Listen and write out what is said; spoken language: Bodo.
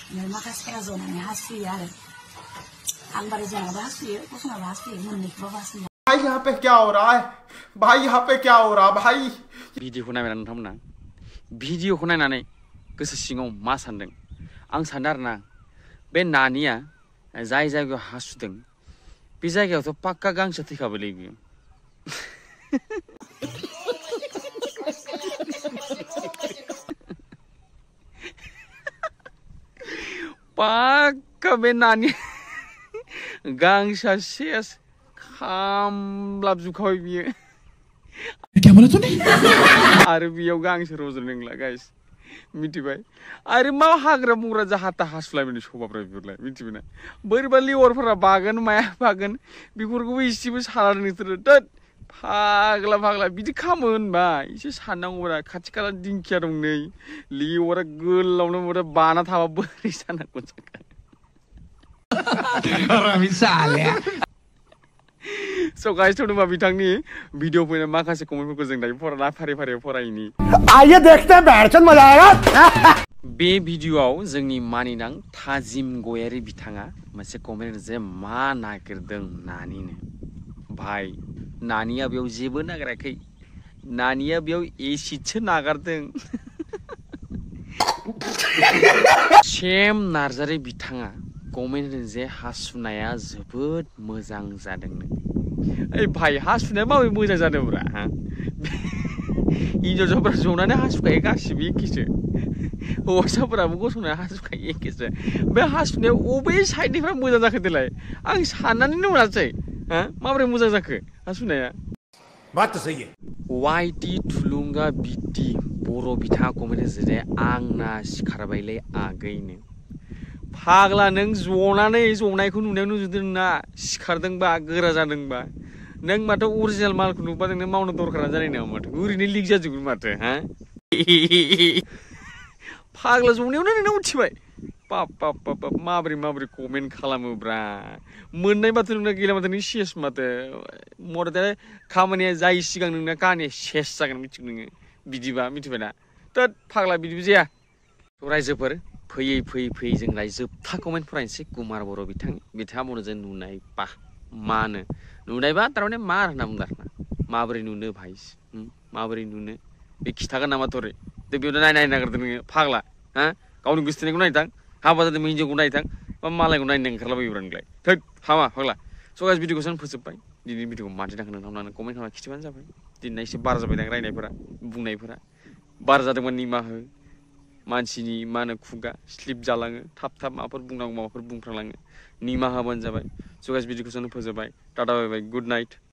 माखासेफोरा जनानै हासुयो आरो आं बारा जोंहाबो हासुयो गसंनाबो हासुयो मोननैखौबो हासुयो। भाई यहाँ पे क्या हो रहा है भाई यहाँ पे क्या हो रहा भाई भिडिअखौ नायबाय नोंथांमोना भिडिअखौ नायनानै गोसो सिङाव मा सानदों आं सानदों आरोना बे नानिया जाय जायगायाव हासुदों बे जायगायावथ' पाक्का गांसो थैखाबायलै बियो पाक्का बे नानि गांसा सेस खामलाबजोबखाबाय बियो क्या बोला तूने आरो बेयाव गांसो रज'नो नंला गाइस मिथिबाय आरो मा हाग्रा बंग्रा जाहाथा हासुलायबाय सभाफ्रा बेफोरलाय मिथिबायना बोरैबा लेवारफोरा बागोन माया बागोन बेफोरखौबो इसेबो साना नोंसोरो दोद फाग्ला फाग्ला बिदि खामो होनबा एसे साननांगौब्रा खाथि खाला दिंखिया दं नै लेवारा गोलावनो बाना थाबा बोरै जानांगौ So guys, थोनोबा बिथांनि भिडिअ फैनाय माखासे कमेन्टफोरखौ जों दायो फारि फारि फरायनि आइए देखते हैं बैठन मजा आएगा बे भिडिअआव जोंनि मानिनां थाजिम गयारि बिथाङा मोनसे कमेन्ट जे मा नागिरदों नानिनो भाई नानिया बेयाव जेबो नागिराखै नानिया बेयाव एसिडसो नागारदों सेम नार्जारि बिथाङा कमेन्ट जे हासुनाया जोबोद मोजां जादोंनो ओइ भाई हासुनाया माबोरै मोजां जादोंब्रा हिनजावसाफोरा जनानै हासुखायो गासिबो एखेसो हौवासाफोराबो गसंनानै हासुखायो एखेसो बे हासुनाया अबे साइडनिफ्राय मोजां जाखो देलाय आं साननानैनो मोनासै माबोरै मोजां जाखो हासुनाया बात तो सही है वाइटि थुलुंगा बिटि बर' बिथाङा कमेन्ट जे आंना सिखारबायलै आगैनो फाग्ला नों जनायखौ नुनायाव नुजोबदों ना सिखारदोंबा गोरा जादोंबा नों माथो अरिजिनेल मालखौ नुबा नोंनो मावनो दरखारानो जानाय नङा माथो ओरैनो लिक जाजोबगोन माथो फाग्ला जनायावनो नोंनाव उथिबाय बाप बाप बाप बाप माबोरै कमेन्ट खालामोब्रा मोननाय माथो नोंना गैला माथो नों सेस माथो मरदे खामानिया जायै सिगां नोंना काहानिया सेस जागोन मिथिगौ नोङो बिदिबा मिथिबायना थोद फाग्ला बिदिबो जाया रायजोफोर फैयै जों दायो जोबथा कमेन्ट फरायनोसै कुमार बर' बिथाङा बुङो जे नुनायबा मानो नुनायबा थारमाने मा होनना बुंदों आरोना माबोरै नुनो भाइ माबोरै नुनो बे खिथागोन नामा तोरै दे बेयावनो नायनो नागिरदों नोङो फाग्ला गावनि गोसो थोनायखौ नायथां हाबा जादों हिनजावखौ नायथां बा मालायखौ नायनो ओंखारलाबायोब्रा नोंलाय थोद हामा फाग्ला स' गाइस भिडिअखौ फोजोब्बाय दिनैनि भिडिअखौ माथो थाखो नोंथांमोना कमेन्ट खालामना खिथिबानो जाबाय दिनै एसे बारा जाबाय दां रायनायफोरा बुंनायफोरा बारा जादोंमोन निमाहा हो मानसिनि मा होनो खुगा स्लिप जालाङो थाब माबाफोर बुंनांगौ माबाफोर बुंफ्रांलाङो निमाहा होबानो जाबाय स' गाइस भिडिअखौ फोजोब्बाय टाटा बाय बाय गुड नाइट